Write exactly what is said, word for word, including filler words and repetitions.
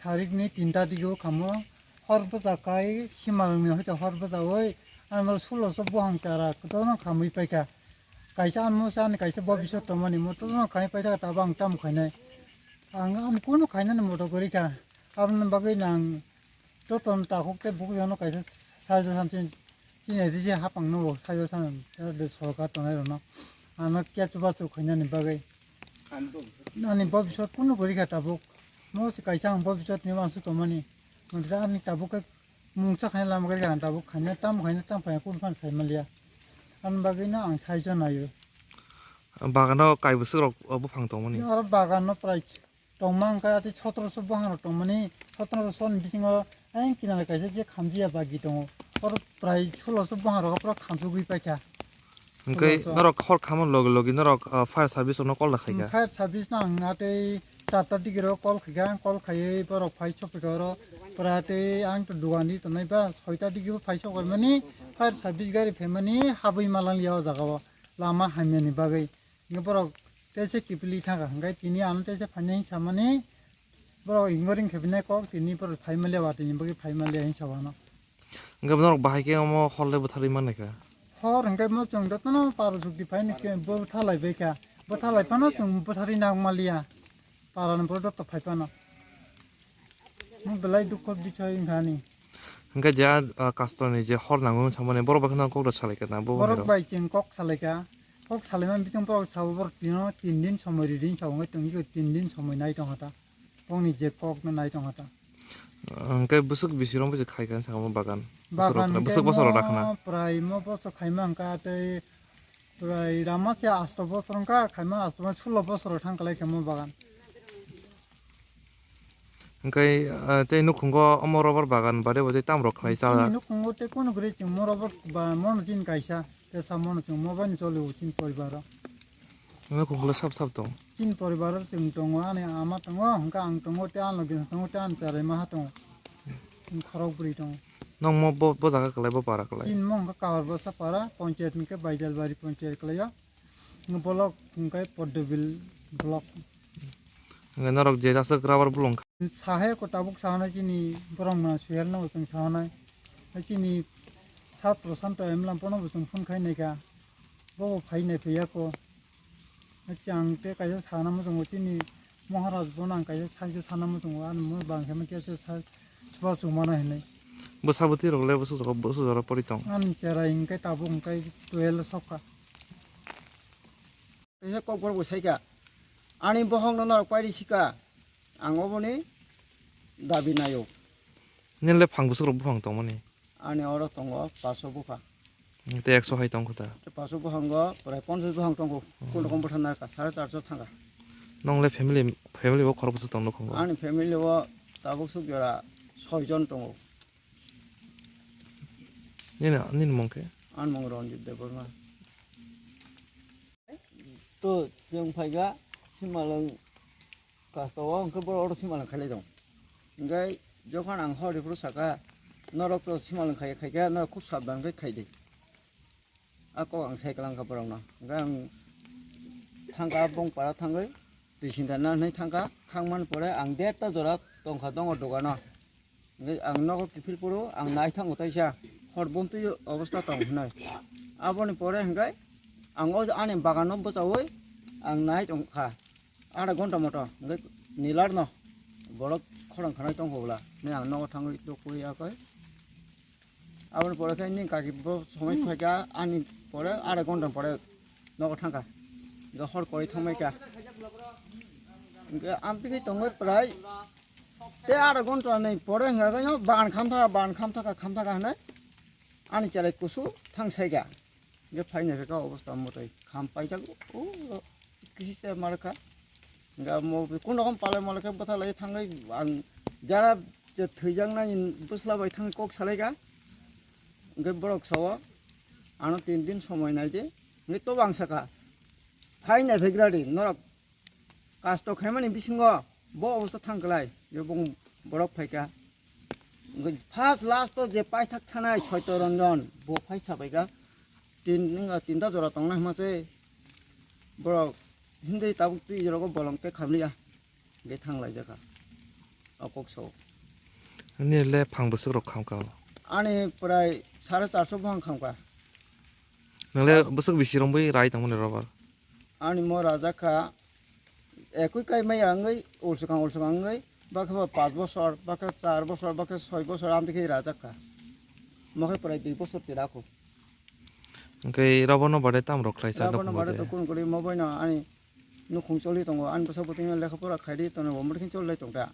Sarik ni tinta dige o kamo hor bwsa kai simalwng ni hoite hor bwsa oi ano sulo so buhang chara kotorno khamwi paikha. Kaisa ano sa ani kaisa bobisot tongmani motorno khai paikha tabo ang tamo khainai. Ang, ang kunu khainani moto kwrwi kha. Aboni bagwi nang jotono takhuk tei bukujono kaisa saijo samsini chini aidi se hapang no bo saijo sam de sorkar tongnai rokno ano kechu bachu khainani bagwi. Ani bobisot kunu kwrwi kha tabuk. Mo se kaisa ang bobisot ni uansuk tongmani. Mungsa ani tabuk khe mungsa khaina lama kwrwi kha ang tabuk khaina tam khaina tam khaina kunu phano sai manliya. Ani bagwi no ang saijo naio. Bagano kai bwswk rok, o, buphang tongmani? Oro bagano prai tongma hwnkhe atwi sotoroso buhangrok tongmani, sotoroso ni bisingo ayang kinaro kaisa je khamjiya bagi tongo. Oro prai suloso buhangrok pura khamsugwi paikha. Hwnkhe suloso. Norok hor khamani logi logi norok, ah, fire service rokno call da khaikha? Hmm, fire service no ang atwi charta digiro call khaikha, call khaiwi borok phai sophaikha oro. Pura atwi ang to dugani tongnai ba soita digibo phai sokharmani fire service gari phaimani habwi malang liya o jagao lama hamyani bagwi. Hingke borok teisa kiphilwi thangkha, hingke tini ano teisa phainai hinsamani borok hingo ring khe binai kok tini borok phai manliya watui ni bagwi phai manliya hinsa wano. Hingke norok bahai khe omo hor le bwtharwi manlaikha? Hor hingke mo chwng jotono paro jukti phaini khe bwthalai baikha, bwthalai phano chwng bwtharwi nang manliya. Parani borok joto phai phano. Mo belai dukho bisoi wngkha ani. Hingke je, ah, Kastorni je hor nango wngsamani borok bai kheno kok da salaikha na bo borok hai rok? Bai chwng kok salaikha. Kok salaimani bising borok sao borok tino tin din somoi ridi hinsa wngwi tongwi tin din somoi nai tongkha ta. Bongni je kok no nai tongkha ta. Hingke bwswk bisi rok bwswk khaikha wngsa omo bagan? Bagan bwswk bosor rok rakhna? Prai mo bosor khaima wngkha tei prai rama se asto bosor wngkha khaima asto sulo bosor thang kalai kha mo bagan. Hingke, ah, tei nukhungo omo rubber bagan baade bo tei tam rok khlai cha? Chini nukhungo tei kono guri chwng mo rubber ba mono chini kaisa, tei sa mono chwng mo bai ni choli o chini poribar o. Nukhungo sap sap tong? Chini poribar o chwng tongo, ani ama tongo, hingke ang tongo, tei ano gini tongo, tei ani cherai maha tongo. Chini khorok bwrwi tongo. Nong mo bo, bo jaga kwlai, bo para kwlai? Chini mo hingke Kahar Bwsa para, ponchayat hingke Baijalbari ponchayat kwlai o. Block hingke Poddobil block. Hingke norok je aswk rubber bolong kha? Sahe ko tabuk sahanai chini borok mwnang suyal no bo chwng sahanai. Chini sat prosanto emlam pono bo chwng phone khai naikha. Bo bo phai nai phaiya ko. Chang te kaisa sana muchungo chini Maharaj bo nang kaisa sakhe sana muchungo ani mo bang khe ma khe se sa-, sbo chumana hinwi. Bwsa bwtwi rok le bwswk jora, bwswk jora pori tong? Ani cherai hingke tabuk hingke twelve sokha. Kaisa kokborok bo saikha, ani bohokno norok pairi sika, ang oboni dabi naio. Nini le phang bwswk rok buphang tongmani? Ani oro tongo paso bupha. Hmm, tei ekso hai tongkha ta? Tei paso buphango prai ponchas buphang tongo. Hmm. Kun rokom bwthar narwkha, sare charso thangkha. Nong le family, family bo khorok bwswk tong nukhungo? Ani family o tabuk suk jora soi jon tongo. Nini, nini mung khe? Ani mung Ranjit Debbarma. To chwng phaikha Simalwng Kastao, hwnkhe borok oro simalwng khailai tong. Hwnkhe jokhon ang hor rw phuru saka, norok to simalwng khai, khaikha, norok khub sabdan khe khai di. A kok ang sai kwlangkha borokno. Hwnkhe ang thangkha Bongpara thangwi, twi sinta na hinwi thangkha, thangmani pore ang derta jora tongkha dongo dogano. Hwnkhe ang nogo kiphil phuru ang nai thango taisa, hor bomtwi obostha tong hinwi. Aboni pore hwnkhe ang o ani bagano bwchaui ang nai tongkha. Ada ghonta moto hwnkhe nilar no borok khorang khanai tongkha bwla hinwi ang nogo thangwi tukui yakoi. Aboni pore khe nini kaki bo somoi phaikha ani pore ada ghonta pore nogo thangkha. Hwnkhe hor koi thangbaikha. Hwnkhe amtwi khe tongwi prai. Tei ada ghonta ni pore hwnka khe no ban khamthaka, ban khamthaka, khamthaka hinwi ani cherai kusu thang saikha. Hwnkhe phaina khe kha obostha mwtai kham paijak o kisi se mar kha. Hwnkhe mo kun rokom palai malai khe bwthalai thangwi ang jara je thwijaknai bwsla bai thangwi kok salaikha. Hwnkhe borok sao ano tin din somoi nai di. Hwnkhe tobo ang sakha, phaina phaigra di norok. Kasto khaimani bisingo bo obostha thang klai, je bong borok phaikha. First last o je paithak thanai Soito Ranjan bo phai sabaikha. Tin, wngkha tinta jora tongna hwnma se borok himdi tabuk twi rogo bolong khe khamliya. Hwnkhe thang laijak kha. O kok sao. Nini le phang bwswk rok kham kha o? Ani prai sare charso buphang kham kha. Nwng le bwswk bisi romwi rai tongmani rubber? Ani mo rajak kha, ekui kai maya wngwi, ulswkang ulswkang wngwi, bakhe bo panch bosor, bakhe char bosor, bakhe soi bosor, amtwi khe rajak kha. Mo khe prai dui bosor twi rakho. Hwnkhe rubber no baade tamo rok khlai sa? Rubber no baade to kun kwrwi mo boino ani nukhung choli tongo, ani bwsa bwtwino lekha pora khaidi tongo, omo khe choli lai tong ta.